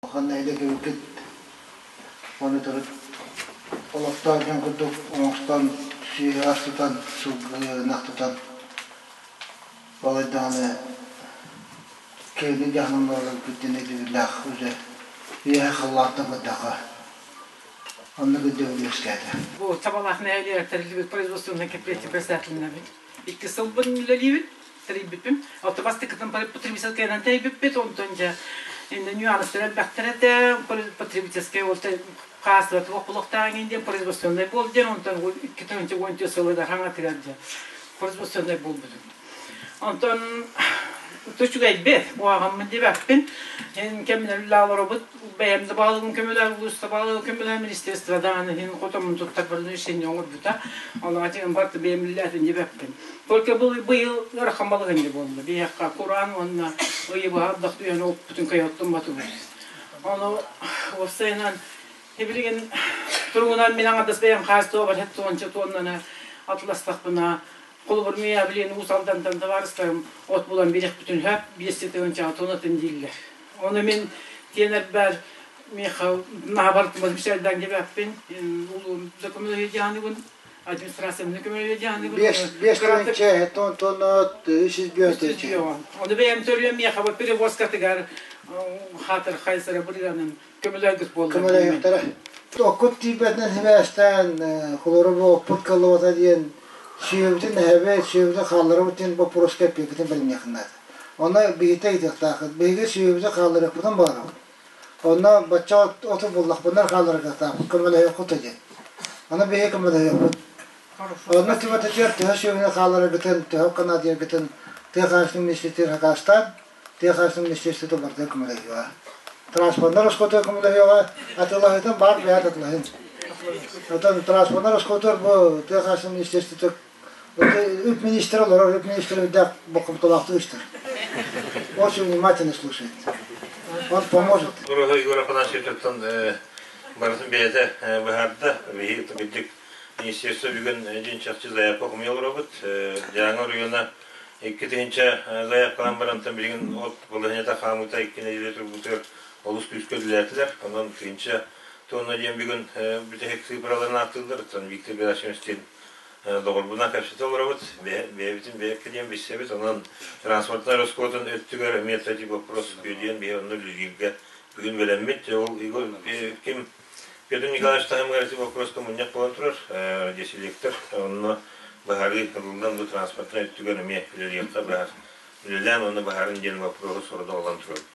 Улахан нэһилиэк эбиккит. Ону төрүт олохтоох дьон курдук оҥостон, сүөһү ас тутан, сылгы ынах тутан балайдаҕына киэҥник дьаһанан олорорбут диэн өйдөбүллээх уже үөһэ халлаантан көрдөххө оннук өйдөбүл үөскээтэ. Бу Табалаах нэһилиэгэр тэриллибит производственнай кооператив председателинэбин. Икки сылбын үлэлиибин. Тэрийбиппин. Оттон бастакытын потребительскайынан тэрийбиппит, онтон дьэ иннэ нюанстар элбэхтэр этэ, потребительскай ол хаасыба туох булуохтаах иҥин диэн производственнай буол диэн, онтон 2014 сылыгар хаҥатыгар дьэ производственнай буолбутум. Онтон үчүгэйбит, куһаҕаммын диэбэппин. Эн кэминэн үлэ олоробут, бэйэм да баалыгым көмөлөөх, улуус да баалыгым көмөлөөх, министерство даҕаны иһин хотоммун туттарбарын решение оҥорбута. Ону атын барыта бэйэм үлэлээтим диэбэппин. Только быйыл ыарахан балаһыанньа буолла. Биһиэхэ кураан уонна ыйы быһа ардах түһэн оппутун кыайа оттумматыбыт. Ону уопсайынан билигин туругунан мин аҥардас бэйэм хаастыба бар уонча туоннаны атыластахпына холобур миэхэ билигин Уус Алдантан табаарыстарым от булан бириэхпитин сөп биэс тыһыынчаҕа тонатын дииллэр. Ону мин тиэнэрбэр миэхэ наһаа барытын мичээрдээн диэбэппин. Улуум да көмөлөһүө администрацияны көмөлөһүө дьаһаныыбын. Биэс тыһыынча тонна 305 тыһыынча. Ону бэйэм төлүөм миэхэ бу перевозкатыгар хаатыр хайсара бырыганын көмөлөһөргүт буолла. Көмөлөһүөхтэрэ. Оккут тиийбэтинэн сибээстээн холоро бу оппут кыллыбата диэн сүөбүтүн эһэбит, сүөбүтүн хаалларабыт диэн боппуруоска эппиэккитин бэлэмниэххин наада. Онно биһиги ыйытыахтааххыт. Биһиги сүөбүтүн хаалларыахпытын баҕарабыт. Онно бачча оту буллахпына хаалларыахтаахпыт, көмөлөһүөххүт диэн. Аны биһиги көмөлөһүөхпүт. Онно Тимофеев төһө сүөһүнү хааллараргытын, төһө канадьяргытын тыа хаһаайыстыбатын министиэристибэтигэр сакаастаан, тыа хаһаайыстыбатын министиэристибэтэ барытыгар көмөлөһүөҕэ. Транспортнар расходугар көмөлөһүөҕэ, атыылаһыытын баар бэйэт атыылаһын. Оттон транспортнар расходугар бу тыа хаһаайыстыбатын министиэристибэтэ үп министрэ олорор, үп министрэ үрдээх бокомтолоохтук истэр. Очень внимательно слушает. Он поможет. Уруһуй Егор Афанасьевичтан барытын бэйэтэ быһаарда. Биһиги бирдик министерство бүгүн дьин чахчы заявка хомуйа олоробут. Дьааҥы оройуона 2000 заявкалаан барантан билигин от балаһыанньата хаамыыта икки нэдиэлэ турбутугар олус күүскэ үлэлээтилэр. Онон тыһыынча тонна диэн бүгүн бүтэһик сыыппараларын ааттыыллар. Оттон Виктор Герасимович доҕорбунаан кэпсэтэ олоробут, бэйэбитин бэйэккэ диэн билсэбит, онон транспортнай ороскуотун өттүгэр эмиэ эти вопрос үөдүйэн биһи онно үлэлииргэ бүгүн бэлэммит. Ол Игорь ким Петр Николаевич таһымыгар ити вопроска мунньах буолан турар, радиоселектор, онно быһаарыы ылыллан бу транспортнай өттүгэр эмиэ үлэлиэххэ быһаар үлэлээн уонна быһаарын диэн вопроһу сорудах ылан турабыт.